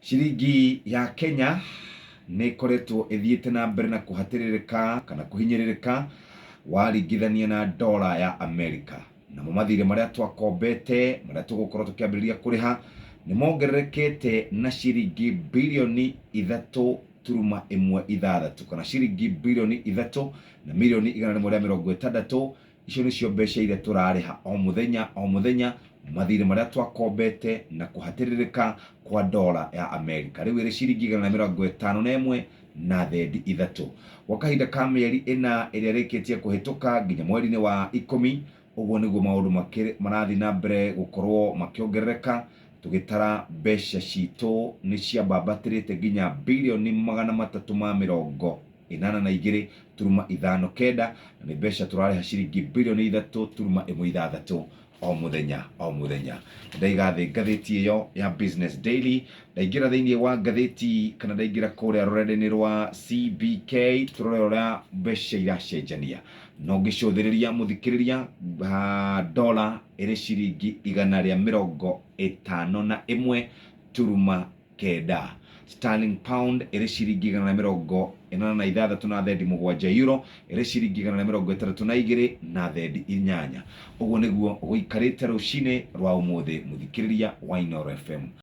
Ciringi ya Kenya nĩ ĩkoretwo ĩthiĩte na mbere na kũhatĩrĩrĩka kana kũhinyĩrĩrĩka waringithania na dola ya Amerika. Namo mathirĩ marĩa twakombete marĩa tũgũkorwo tũkĩambĩrĩria kũrĩha nĩ mongererekete na ciringi birioni 3.16 kana ciringi birioni 3 na mirioni 160. Icio nĩcio mbeca iria tũrarĩha o mũthenya o mũthenya, mathirĩ marĩa twakombete na kũhatĩrĩrĩka kwa dola ya Amerika. Rĩu ĩrĩ ciringi 151 na thendi 3 gwa kahinda ka mĩeri 4 ĩrĩa ĩrĩkĩtie kũhĩtũka nginya mweri-inĩ wa 10. Ũguo nĩguo maũndũ marathiĩ na mbere gũkorwo makĩongerereka. Tũgĩtara mbeca citũ nĩ ciambambatĩrĩte nginya birioni 382.59, na nĩ mbeca tũrarĩha ciringi birioni 3.16 o mũthenya o mũthenya. Ndaiga thĩ ngathĩti ĩyo ya Business Daily, ndaingĩra thĩinĩ wa ngathĩti kana ndaingĩra kũrĩa rũrenda-inĩ rwa CBK, tũrore ũrĩa mbeca iracenjania. No ngĩcũthĩrĩria, mũthikĩrĩria, dola ĩrĩ ciringi 151.9. Sterling pound ĩrĩ ciringi 186.7. Euro ĩrĩ ciringi 162.8. Ũguo nĩguo gũikarĩte rũcinĩ rwa ũmũthĩ, mũthikĩrĩria wa Inooro FM.